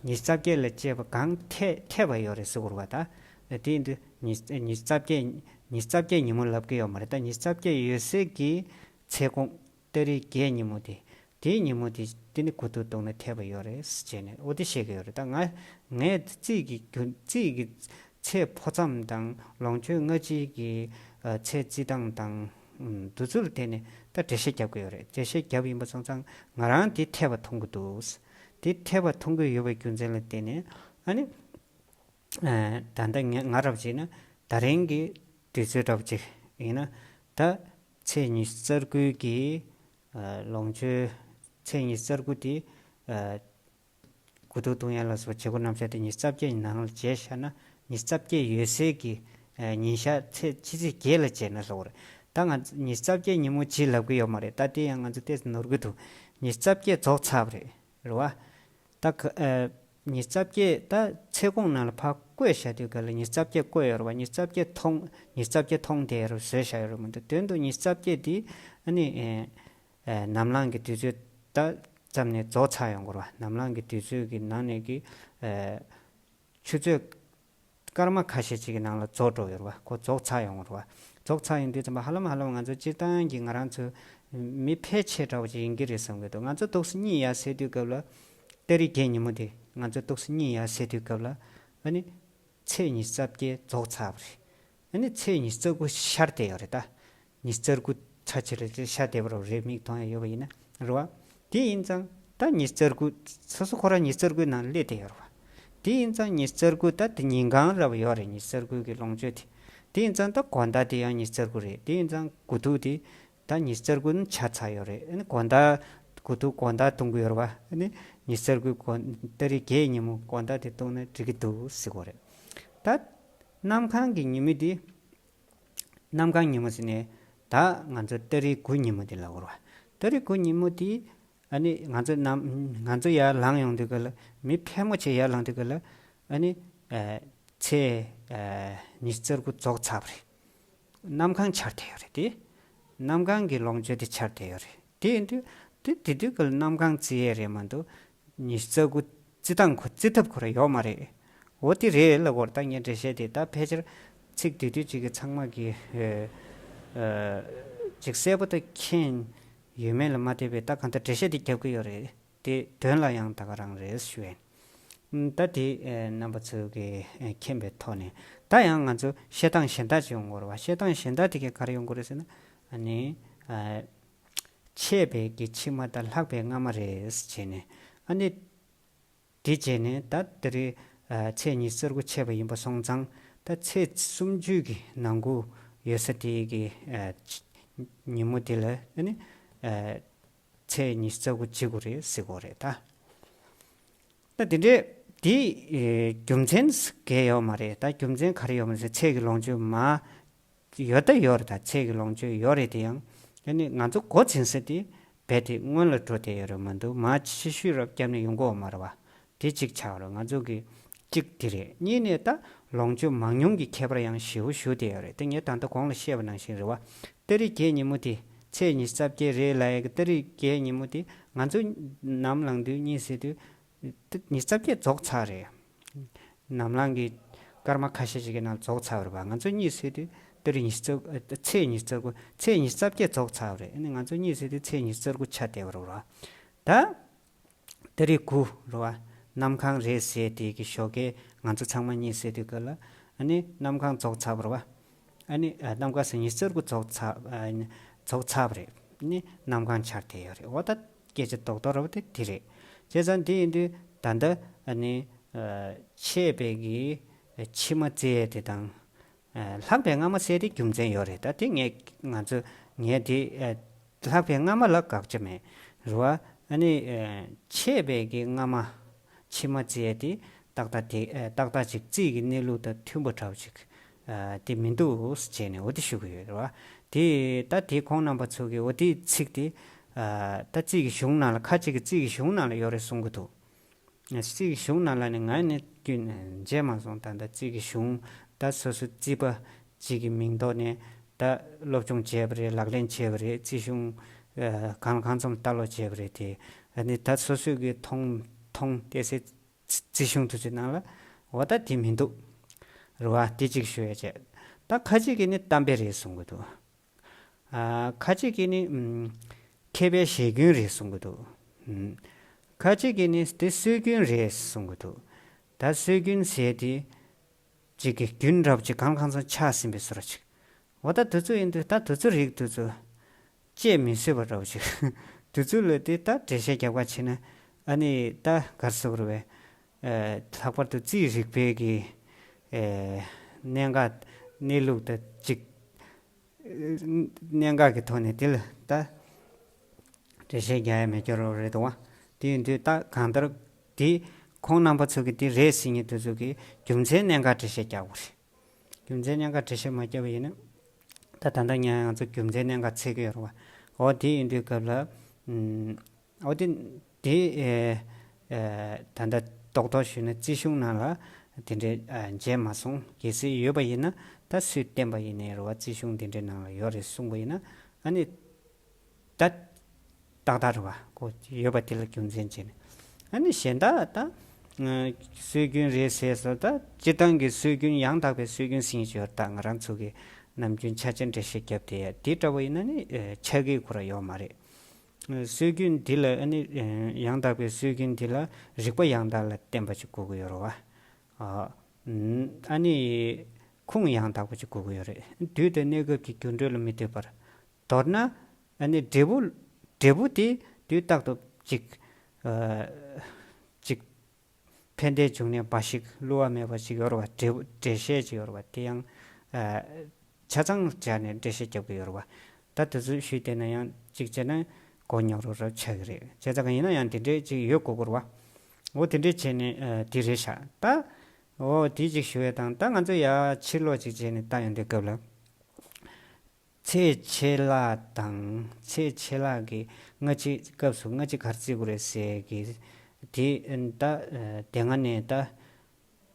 ཉི་ཤུ་རྩ་བརྒྱད་ལ་བྱས་པ་གང་འཐད་འཐད་པ་ཡོད་རེད་ཟེར་དགོས་རེད་བ། ད་དེ་འདི་ཉི་ཉི་ཤུ་རྩ་བརྒྱད་ཉི་ཤུ་རྩ་བརྒྱད་ཉིན་མོ་ལབ་ཀྱི་ཡོད་མ་རེད། ད་ཉི་ཤུ་རྩ་བརྒྱད་ཡོད་སའི་གི་ཚེས་གུང་ཏ་རིག་བརྒྱད་ཉིན་མོ་དེ། དེའི་ཉིན་མོ་དེ་དེ་ནི་དགུ་ཐུག་གཏོང་ན་འཐད་པ་ཡོད་རེད་ཟེར་བྱས་ནས་འོ་དེ་བཤད་ཀྱི་ཡོད་རེད། ད་ང་ངས་རྩིས་ཀྱི་རྒྱུ་རྩིས་ཀྱི་ཚེས་འཕོ་མཚམས་དང་ལོངས་སྤྱོད་སྔ་ཕྱི་གི་ཨ་ཚེས་བརྩི་སྟངས་དང་ཨམ་འདི་ཚོ་ལ་བརྟེན་ནས་ད་འགྲེལ་བཤད་རྒྱབ་ཀྱི་ཡོད་རེད། འགྲེལ་བཤད་རྒྱབ་ཡིན་པ་སོང་ཙང་ང་རང་དེ་འཐད་པ་མཐོང་གི་འདུག་དེ་འཐད་པ་མཐོང་གི་ཡོད་པའི་རྒྱུ་མཚན་ལ་བརྟེན་ནས་ཨ་ནི། ཨ་ད་ལྟ་ངས་ང་རབ་བྱས་ན་ད་རིང་གི་དུས་ཚོད་འདྲ་པོ་ཅིག་ཡིན་ན་ད་ཚེས་ཉི་ཤུ་རྩ་དགུ་གི་ཨ་ལོངས་སྤྱོད་ཚེས་ཉི་ཤུ་རྩ་དགུ་དེ་ཨ་དགུ་ཐུག་གཏོང་ཡ་ལ་སོགས་བྱེད་སྒོ་རྣམ་གཞག་དེ་ཉི་ཤུ་རྩ་བརྒྱད་ནང་ལ་བྱས་བཞག་ན་ཉི་ཤུ་རྩ་བརྒྱད་ཡོད་སའི་གི་ཨ་ཉིན་ཞག་ཚེས་ཕྱི་ཚེས་བརྒྱད་ལ་བྱས་ན་ལྷག་པར་ ད་ང་ཚོ་ཉི་ཤུ་རྩ་བརྒྱད་ཉིན་མོ་བྱེད་ལབ་ཀྱི་ཡོད་མ་རེད། ད་དེ་ཡང་ང་ཚོ་ཏོག་ཙམ་ནོར་གྱི་འདུག་ཉི་ཤུ་རྩ་བརྒྱད་རྫོགས་ཚར་བ་རེད། རེད་བ། ད་ག་ཨ། ཉི་ཤུ་རྩ་བརྒྱད་ད་ཚེས་གུང་ནང་ལ་ཕར་བཀོད་བཞག་དུས་ག་ལ་ཉི་ཤུ་རྩ་བརྒྱད་བཀོད་ཡོད་རེད་བ། ཉི་ཤུ་རྩ་བརྒྱད་མཐོང་ཉི་ཤུ་རྩ་བརྒྱད་མཐོང་བསྡད་ཡོད་རེད། བཟོས་བཞག་ཡོད་རེད་མ་གཏོགས། དོན་དུ་ཉི་ཤུ་རྩ་བརྒྱད་དེ་ཨ་ནི་ཨེ་ཨེ་ནམ་ལངས་ཀྱི་དུས་ཚོད་ད་ཙམ་ནས་རྫོགས་ཚར་ཡོང་གི་རེད་བ། ནམ་ལངས་ཀྱི་དུས་ཚོད་ཀྱི་ནང་ནས་ཀྱི་ཨེ་ཆུ་ཚོད་སྐར་མ་ཁ་ཤས་ཅིག་གི་ནང་ལ་རྫོགས་འགྲོ་ཡོད་རེད་བ། ཁོ་རྫོགས་ཚར་ཡོང་རེད་བ། རྫོགས་ཚར་ཡོང་དུས་ཙམ་པ་ཧ་ལམ་ཧ་ལམ་ང་ཚོ་སྤྱིར་བཏང་གི་ང་རང་ཚོ་མི་ཕལ་ཆེ་འདྲ་བོ་ཅིག་ཡིན་གྱི་རེད་བསམ་གྱི་འདུག་ང་ཚོ་ཏོག་ཙམ་གཉིད་ཡར་སད་དུས་སྐབས་ལ་ཏ་རིག་བརྒྱད་ཉིན་མོ་དེ་ང་ཚོ་ཏོག་ཙམ་གཉིད་ཡར་སད་དུས་སྐབས་ལ་ཨ་ནི་ཚེས་ཉི་ཤུ་རྩ་བརྒྱད་རྫོགས་ཚར་བ་རེད། ཨ་ནི་ཚེས་ཉི་ཤུ་རྩ་དགུ་ཤར་བསྡད་ཡོད་རེད་ད། ཉི་ཤུ་རྩ་དགུ་ཚར་ཕྱིན་རེད། ཤར་བསྡད་པ་རེད། མིག་མཐོང་ཡ་ཡོད་པ་ཡིན་ན་རེད་བ། དེ་ཡིན་ཙང་ད་ཉི་ཤུ་རྩ་དགུ་སོ་སོ་ཁོ་རང་ཉི་ཤུ་རྩ་དགུའི་ནང་སླེབས་བསྡད་ཡོད་རེད་བ། དེ་ཡིན་ཙང་ཉི་ཤུ་རྩ་དགུ་ད་དེ་ཉིན་གང་ར་བ་ཡོད་རེད། ཉི་ཤུ་རྩ་དགུ་གི་ལོངས་སྤྱོད་དེ། དེ་ཡིན་ཙང་ད་དགོང་དག་དེ་ཡང་ཉི་ཤུ་རྩ་དགུ་རེད། དེ་ཡིན་ཙང་དགུ་ཐུག་དེ་ད་ཉི་ཤུ་རྩ་དགུ་ནི་ཆ་ཚང་ཡོད་རེད། ཨ་ནི་དགོང་དག་དགུ་ཐུག་དགོང་དག་གཏོང་གི་ཡོད་རེད་བ། ཨ་ནི་ཉི་ཤུ་རྩ་དགུ་དགོང་ཏ་རིག་བརྒྱད་ཉིན་མོ་དགོང་དག་དེ་གཏོང་ན་འགྲིག་གི་འདུག་ཟེར་གོ་རེད། ད་གནམ་གང་གི་ཉིན་མོ་དེ། གནམ་གང་ཉིན་མོ་ཟེར་ནས་ད་ང་ཚོ་ཏ་རིག་དགུ་ཉིན་མོ་དེ་ལབ་དགོས་རེད་བ། ཏ་རིག་དགུ་ཉིན་མོ་དེ་ཨ་ནི་ང་ཚོ་ནམ་ང་ཚོ་ཡར་ལངས་ཡོང་དུས་ག་ལ་མི་ཕལ་མོ་ཆེ་ཡར་ལངས་དུས་ག་ལ་ཨ་ནི་ཨ་ཚེས་ཨ་ཉི་ཤུ་རྩ་དགུ་རྫོགས་ཚར་བ་རེད། གནམ་གང་འཆར་བསྡད་ཡོད་རེད་དེ། གནམ་གང་གི་ལོངས་སྤྱོད་དེ་འཆར་བསྡད་ཡོད་རེད། དེ་ཡིན་དུས་དེ་དེ་དུས་ག་ལ་གནམ་གང་བརྩི་ཡས་རེད་མ་གཏོགས། ཉི་ཤུ་རྩ་དགུ་བརྩི་སྟངས་ཁོ་བརྩི་ཐབས་ཁོ་རང་ཡོད་མ་རེད། འོ་དེ་རེད་ལབ་དགོས་རེད། ད་ངས་འགྲེལ་བཤད་དེ་ད་ཕལ་ཆེར་ཚིག་བསྡུས་བསྡུས་ཅིག་གིས་ཚང་མ་གི་ཨ་ཨ་ཅིག་གསལ་པོ་ད་མཁྱེན་ཡོད་མེད་ལ་མ་ལྟོས་པའི་ད་གང་ལྟར་འགྲེལ་བཤད་དེ་རྒྱབ་ཀྱི་ཡོད་རེད། དེ་དོན་ལ་ཡང་ད་ག་རང་རེད་ཞུ་ཡིན། ཨ་ད་དེ་ཨ་རྣམ་པ་ཚོ་གི་ཨ་མཁྱེན་པའི་ཐོག་ནས་ད་ཡང་ང་ཚོ་བཤད་སྟངས་གཞན་དག་ཅིག་ཡོང་དགོས་རེད་བ། བཤད་སྟངས་གཞན་དག་དེ་གས་ག་རེ་ཡོང་དགོས་རེད་ཟེར་ན། ཨ་ནི་ཨ་ཆད་པའི་གི་ཕྱི་མ་དང་ལྷག་པའི་སྔ་མ་རེད་བྱས་ནས། ཨ་ནི་དེ་བྱས་ནས་ད་དེ་རིང་ཨ་ཚེས་ཉི་ཤུ་རྩ་དགུ་ཆད་པ་ཡིན་པ་སོང་ཙང་ད་ཚེས་སུམ་ཅུ་གི་ནང་ཁུལ་ཡོད་ས་དེ་གི་ཨ་ཉིན་མོ་དེ་ལ་ཨ་ནི་ཨ་ཚེས་ཉི་ཤུ་རྩ་དགུ་བྱེད་དགོས་རེད་ཟེར་དགོས་རེད་ད། ད་དེ་འདྲའི་དེ་ཨེ་རྒྱུ་མཚན་གང་ཡོད་མ་རེད། ད་རྒྱུ་མཚན་ག་རེ་ཡོད་མ་རེད་ཟེར། ཚེས་ཀྱི་ལོངས་སྤྱོད་མར་ཡོད་ད་ཡོད་རེད། ད་ཚེས་ཀྱི་ལོངས་སྤྱོད་ཡོད་རེད། དེ་ཡང་ཨ་ནི་ང་ཚོ་འགོ་འཛིན་ས་དེ་རྦད་དེ་སྔོན་ལ་འགྲོ་བསྡད་ཡོད་རེད་མ་གཏོགས། མར་ཕྱི་བཤོལ་རབ་བརྒྱབ་ནས་ཡོང་གི་ཡོད་མ་རེད་བ། དེ་གཅིག་ཆགས་རེད། ང་ཚོ་གི་གཅིག་དེ་རེད། གཉིས་ནས་ད་ལོངས་སྤྱོད་མང་ཉུང་གི་ཁྱད་པར་ཡང་ཞེ་པོ་ཞུགས་བསྡད་ཡོད་རེད། དེ་ངས་ད་ལྟ་གོང་ལ་བཤད་པ་ནང་བཞིན་རེད་བ། ཏ་རིག་བརྒྱད་ཉིན་མོ་དེ་ཚེས་ཉི་ཤུ་རྩ་བརྒྱད་རེད་ལབ་ཡ་གི་ཏ་རིག་བརྒྱད་ཉིན་མོ་དེ་ང་ཚོ་ནམ་ལངས་དུས་གཉིད་སད་དུས་ཉི་ཤུ་རྩ་བརྒྱད་རྫོགས་ཚར་རེད། ནམ་ལངས་ཀྱི་སྐར་མ་ཁ་ཤས་ཤིག་གི་ནང་རྫོགས་ཚར་བ་རེད་པ། ང་ཚོ་གཉིད་སད་དུས་ཏ་རིག་ཉི་ཤུ་རྩ་དགུ་ཨ་ཚེས་ཉི་ཤུ་རྩ་དགུ་ཚེས་ཉི་ཤུ་རྩ་བརྒྱད་རྫོགས་ཚར་བ་རེད། ཨ་ནི་ང་ཚོ་གཉིད་སད་དུས་ཚེས་ཉི་ཤུ་རྩ་དགུ་ཆགས་བསྡད་པ་རེད་པ། ད་ཏ་རིག་དགུ་རེད་པ། གནམ་གང་རེད་ཟེར་དེ་གི་ཞོགས་ཀས་ང་ཚོ་ཚང་མ་གཉིད་སད་དུས་སྐབས་ལ་ཨ་ནི་གནམ་གང་རྫོགས་ཚར་བ་རེད་པ། ཨ་ནི་ཨ་གནམ་གང་ཟེར་ཉི་ཤུ་རྩ་དགུ་རྫོགས་ཚར་ཨ་ནི་རྫོགས་ཚར་བ་རེད། ཨ་ནི་གནམ་གང་འཆར་བསྡད་ཡོད་རེད། འོ་ད་སྐད་ཆ་རྡོག་རྡོག་རེད་པ། དེ་དེ་རེད། བྱས་ཙང་དེ་ཡིན་དུས་ད་ལྟ་ཨ་ནི་ཨ་ཆད་པའི་གི་ཕྱི་མ་བརྩི་ཡས་དེ་དང་། ཨ་ལྷག་པའི་སྔ་མ་ཟེར་དེ་རྒྱུ་མཚན་ཡོད་རེད། ད་དེ་ངས་ང་ཚོ་ངས་དེ་ཨ་ལྷག་པའི་སྔ་མ་ལ་དགག་བྱ་མེད་རེད་པ། ཨ་ནི་ཨ་ཆད་པའི་གི་སྔ་མ་ཕྱི་མ་བརྩི་ཡས་དེ་ཏག་ཏག་དེ་ཨ་ཏག་ཏག་ཅིག་རྩིས་ཀྱི་གནས་ལུགས་དང་མཐུན་པ་འདྲ་བོ་ཅིག་ཨ་དེ་མི་འདུག་བྱས་ནས་འོ་དེ་ཞུ་གི་ཡོད་རེད་པ། དེ་ད་དེ་ཁོང་རྣམ་པ་ཚོ་གི་འོ་དེའི་ཚིག་དེ་ཨ་ད་རྩིས་ཀྱི་གཞུང་ནང་ལ་ཁ་ཅིག་གིས་རྩིས་ཀྱི་གཞུང་ནང་ལ་ཡོད་རེད་གསུང་གི་འདུག་རྩིས་ཀྱི་གཞུང་ནང་ལ་ནི་ང་ནི་ཀུན་མཇལ་མ་སོང་། ད་ལྟ་རྩིས་ཀྱི་གཞུང་ད་སོ་སོ་རྩིས་པ་གཅིག་གི་མིང་ཐོག་ནས་ད་སློབ་སྦྱོང་བྱས་པ་རེད། ལག་ལེན་བྱས་པ་རེད། རྩིས་གཞུང་ཨ་གང་ལ་གང་འཚམ་ལྟ་ཀློག་བྱས་པ་རེད། དེ་ཨ་ནི་ད་སོ་སོས་ཀྱི་མཐོང་མཐོང་བལྟས་སའི་རྩིས་གཞུང་དེ་ཚོའི་ནང་ལ་འོ་ད་དེ་མི་འདུག་རེད་པ། དེ་གཅིག་ཞུ་ཡ་བྱས། ད་ཁ་ཅིག་གིས་ནི་གཏམ་དཔེ་རེད་གསུང་གི་འདུག་ཨ་ཁ་ཅིག་གིས་ནི་ཨམ་མཁས་པའི་ཞལ་རྒྱུན་རེད་གསུང་གི་འདུག་ཨམ་ཁ་ཅིག་གིས་ནི་དེ་སྲོལ་རྒྱུན་རེད་གསུང་གི་འདུག་ད་སྲོལ་རྒྱུན་ཟེར་དེ་ཅིག་གི་རྒྱུན་འདྲ་བོ་ཅིག་གང་ལ་གང་འཚམ་ཆགས་ཟིན་པའི་བཟོ་འདྲ་ཅིག་འོ་ད་དེ་ཚོ་ཡིན་དུས་ད་དེ་ཚོ་རིགས་དེ་ཚོ་དཔྱད་མི་བཟོད་པ་འདྲ་བོ་ཅིག་དེ་ཚོ་ལ་དེ་ད་འགྲེལ་བཤད་རྒྱབ་ག་བྱེད་ན་ཨ་ནི་ད་ག་རེ་ཟེར་དགོས་རེད་པས། ཨ་ལྷག་པར་དུ་རྩིས་རིག་པའི་གི་ཨ་གནད་འགག་གནས་ལུགས་དང་ཅིག་གནད་འགག་གི་ཐོག་ནས་དེ་ལ་ད་འགྲེལ་བཤད་རྒྱག་ཡ་མེད་སྐྱོ་རོགས་རེད་འདུག་བ། དེ་ཡིན་དུས་ད་གང་ལྟར་དེ་ཁོང་རྣམ་པ་ཚོ་གིས་དེ་རེད་ཟེར་མཁན་དེ་ཚོ་གིས་རྒྱུ་མཚན་གནད་འགག་འགྲེལ་བཤད་རྒྱག་དགོས་རེད། རྒྱུ་མཚན་གནད་འགག་འགྲེལ་བཤད་མ་རྒྱབ་པ་ཡིན་ན་ ད་ད་ལྟ་ང་ང་ཚོ་རྒྱུ་མཚན་གནད་འགག་འཚོལ་གྱི་ཡོད་རེད་བ། འོ་དེ་ཡིན་དུས་སྐབས་ལ། ཨམ། འོ་དེ་དེ་ཨེ་ཨེ་ད་ལྟ་རྡོག་རྡོག་ཞུས་ན་རྩིས་གཞུང་ནང་ལ་དེ་འདྲའི་ཨ་མཇལ་མ་སོང་། གལ་སྲིད་ཡོད་པ་ཡིན་ན་ད་སུས་བསྟན་པ་ཡིན་ནའི་རེད་བ། རྩིས་གཞུང་དེ་འདྲའི་ནང་ལ་ཡོད་རེད་གསུངས་པ་ཡིན་ན། ཨ་ནི་ད་ཏག་ཏག་རེད་བ། ཁོ་ཡོད་པ་དེ་ལ་རྒྱུ་མཚན་བྱས་ནས། ཨ་ནི་གཞན་དག་ད་ཨ་སྲོལ་རྒྱུན་རེད་ཟེར་སོང་། ད་སྤྱིར་བཏང་གི་སྲོལ་རྒྱུན་ཡང་དག་པའི་སྲོལ་རྒྱུན་ཟེར་གྱི་ཡོད། ད་ང་རང་ཚོ་གི་ནམ་རྒྱུན་ཆ་ཆེན་འགྲེལ་བཤད་བརྒྱབ་དེ་ཡ་དེ་འདྲ་བོ་ཡིན་ན་ནི་ཨ་ཆགས་ཀྱི་ཁོ་རང་ཡོད་མ་རེད། ཨ་སྲོལ་རྒྱུན་འདི་ལ་ཨ་ནི་ཨ་ཡང་དག་པའི་སྲོལ་རྒྱུན་འདི་ལ་རིགས་པ་ཡང་དག་ལ་བརྟེན་པ་ཅིག་དགོས་ཀྱི་ཡོད་རེད་བ། ཨ་ཨ་ནི་ཁུངས་ཡང་དག་པ་ཅིག་དགོས་ཀྱི་ཡོད་རེད། དུས་དང་གནས་སྐབས་ཀྱི་འགྱུར་འགྲོས་ལ་མི་ལྟོས་པར། མདོར་ན་ཨ་ནི་འབྲས་བུ། འབྲས་བུ་དེ་དུས་རྟག་ཏུ་ཅིག་ཨ་ཅིག་ཕན་བདེའི་འབྱུང་གནས་འབའ་ཞིག་བསླུ་བ་མེད་པ་ཞིག་ཡོད་རེད་བ། འབྲས་བུ་འགྲེལ་བཤད་ཅིག་ཡོད་རེད་བ། དེ་ཡང་ཨ་ཆ་ཚང་སྦྱར་ནས་འགྲེལ་བཤད་རྒྱབ་ཀྱི་ཡོད་རེད་བ། ད་དེ་ཚོ་ཞུས་བསྡད་ན་ཡང་གཅིག་བྱས་ན་མགོ་རྙོག་རུ་རབ་ཆགས་ཀྱི་རེད། བྱས་ཙང་ཡིན་ན་ཡང་དེ་འདྲའི་ཅིག་ཡོད་དགོས་ཀྱི་རེད་བ། འོ་དེ་འདྲའི་བྱས་ནས་ཨ་དེ་རེད་ཤག། ད་འོ་དེ་ཅིག་ཞུ་ཡས་དང་། ད་ང་ཚོ་ཡར་ཕྱིར་ལོག་ཅིག་བྱས་ནས་ལྟ་ཡོང་དུས་སྐབས་ལ། ཚེས་ཆད་ལྷག་དང་། ཚེས་ཆད་ལྷག་གི་སྔ་ཕྱི་སྐབས་སུ་སྔ་ཕྱི་ག་རེ་བརྩི་དགོས་རེད་ཟེར་གི་དེ། ད་ཨ་དེ་སྔ་ནས་ད་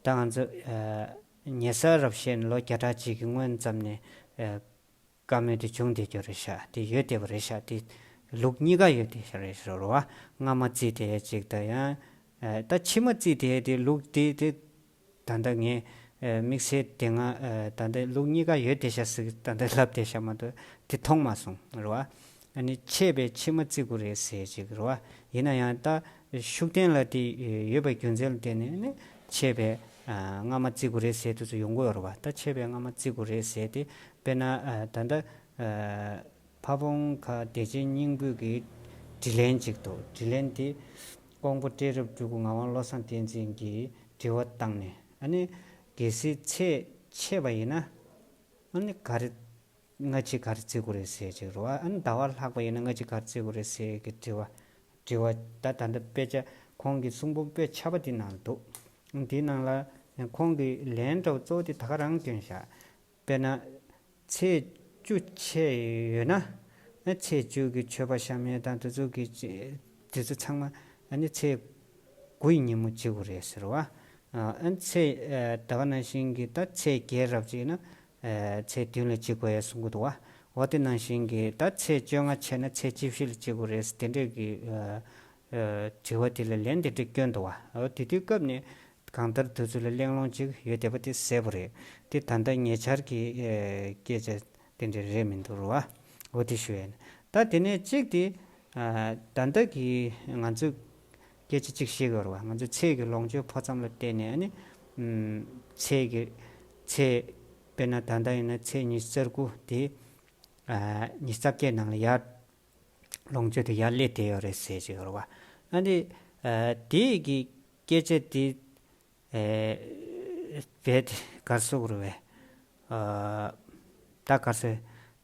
ད་ང་ཚོ་ཨ་ཉེ་སར་རབ་བཤད་ན་ལོ་བརྒྱ་ཕྲག་གཅིག་གི་སྔོན་ཙམ་ནས་ཨ་བཀའ་མོལ་དེ་བྱུང་བསྡད་ཀྱི་རེད་ཤག། དེ་ཡོད་བསྡད་པ་རེད་ཤག། དེ་ལུགས་གཉིས་ཀ་ཡོད་བསྡད་ཤག་རེད་ཟེར་བ། སྔ་མ་བརྩིས་བསྡད་ཅིག་དང་། ཡང་ཨ་ད་ཕྱི་མ་བརྩིས་བསྡད་དེ་ལུགས་དེ་དེ་ད་ལྟ་ངས་ཨ་དམིགས་བསལ་དེ་སྔ་ཨ་ད་ལྟ་ལུགས་གཉིས་ཀ་ཡོད་བསྡད་ཤག་ཟེར་ད་ལྟ་ལབ་བསྡད་ཤག་མ་གཏོགས་དེ་མཐོང་མ་སོང་རེད་བ། ཨ་ནི་ཆད་པའི་ཕྱི་མ་བརྩི་དགོས་རེད་ཟེར་ཅིག་རེད་བ། ཡིན་ན་ཡང་ད་ཤུགས་བསྟན་ལ་དེ་ཡོད་པའི་རྒྱུ་མཚན་ལ་བརྟེན་ནས་ནི་ཆད་པའི་ཨ་སྔ་མ་བརྩི་དགོས་རེད་ཟེར་དུས་ཚོད་ཡོང་གི་ཡོད་རེད་བ། ད་ཆད་པའི་སྔ་མ་བརྩི་དགོས་རེད་ཟེར་དེ། དཔེར་ན་ཨ་ད་ལྟ་ཨ་ཕ་བོང་ཁ་བདེ་ཆེན་སྙིང་པོའི་གི་དྲིས་ལན་ཅིག་འདུག། དྲིས་ལན་དེ་ཀོང་པོ་སྤྲེལ་རབ་སྤྲུལ་སྐུ་ངག་དབང་བློ་བཟང་བསྟན་འཛིན་གྱིས་དྲི་བ་བཏང་ནས། ཨ་ནི་གལ་སྲིད་ཚེས་ཆད་པ་ཡིན་ན་ཨ་ནི་ག་རེ་སྔ་ཕྱི་ག་རེ་བརྩི་དགོས་རེད་ཟེར་ཅིག་རེད་བ། ཨ་ནི་ཟླ་བ་ལྷག་པ་ཡིན་ན་སྔ་ཕྱི་ག་རེ་བརྩི་དགོས་རེད་ཟེར་གི་དྲི་བ། དྲི་བ་ད་ད་ལྟ་དཔེ་ཆ་ཁོང་གི་གསུང་འབུམ་དཔེ་ཆ་པ་དེ་ནང་འདུག། དེའི་ནང་ལ་ཁོང་གི་ལན་འདྲ་བོ་གཙོ་བོ་དེ་ད་ག་རང་བསྐྱོན་བཞག། དཔེར་ན་ཚེས་བཅུ་ཆད་ཡོད་ན། ཨ་ཚེས་བཅུ་གི་མཆོད་པ་བཤམས་ཡས་དང་དེ་ཚོ་གི་དེ་ཚོ་ཚང་མ་ཨ་ནི་ཚེས་དགུའི་ཉིན་མོ་བྱེད་དགོས་རེད་ཟེར་བ། ཨ་ཚེས་ཨ་ད་ག་ནང་བཞིན་གྱི་ད་ཚེས་བརྒྱད་རབ་ཅིག་ན་ཨ་ཚེས་བདུན་ལ་བྱེད་དགོས་ཡ་གསུང་གི་འདུག་བ། འོ་དེ་ནང་བཞིན་གྱི་ད་ཚེས་བཅོ་ལྔ་ཆད་ན་ཚེས་བཅུ་བཞི་ལ་བྱེད་དགོས་རེད་ཟེར་དེ་འདྲས་ཀྱི་ཨ་ཨ་དྲི་བ་དེ་ལ་ལན་དེ་འདྲས་བསྐྱོན་འདུག་བ། འོ་དེ་དུས་སྐབས་ནས་གང་ལྟར་དུས་ཚོད་ལ་གླེང་སློང་ཅིག་ཡོད་བསྡད་པ་དེ་གསལ་པོ་རེད། དེ་ད་ལྟ་ཉེ་ཆར་གྱི་ཨ་སྐད་ཆ་དེ་འདྲས་རེད་མི་འདུག་རེད་བ། འོ་དེ་ཞུ་ཡ་ཡིན། ད་དེ་ནས་གཅིག་དེ་ཨ་ད་ལྟ་གི་ང་ཚོས་སྐད་ཆ་གཅིག་བཤད་དགོས་རེད་བ། ང་ཚོ་ཚེས་ཀྱི་ལོངས་སྤྱོད་འཕོ་མཚམས་ལ་བལྟས་ནས་ཨ་ནི་ཨམ་ཚེས་ཀྱི་ཚེས་དཔེར་ན་ད་ལྟ་ཡིན་ན་ཚེས་ཉི་ཤུ་རྩ་དགུ་དེ་ཨ་ཉི་ཤུ་རྩ་བརྒྱད་ནང་ལ་ཡར་ལོངས་སྤྱོད་དེ་ཡར་སླེབས་བསྡད་ཡོད་རེད་ཟེར་གྱི་ཡོད་རེད་བ། ཨ་འདི་ཨ་དེ་གི་སྐད་ཆ་དེ་ཨེ་རྦད་དེ་ག་རེ་ཟེར་དགོས་རེད་བས། ཨ་ད་ག་རེ་ཟེར།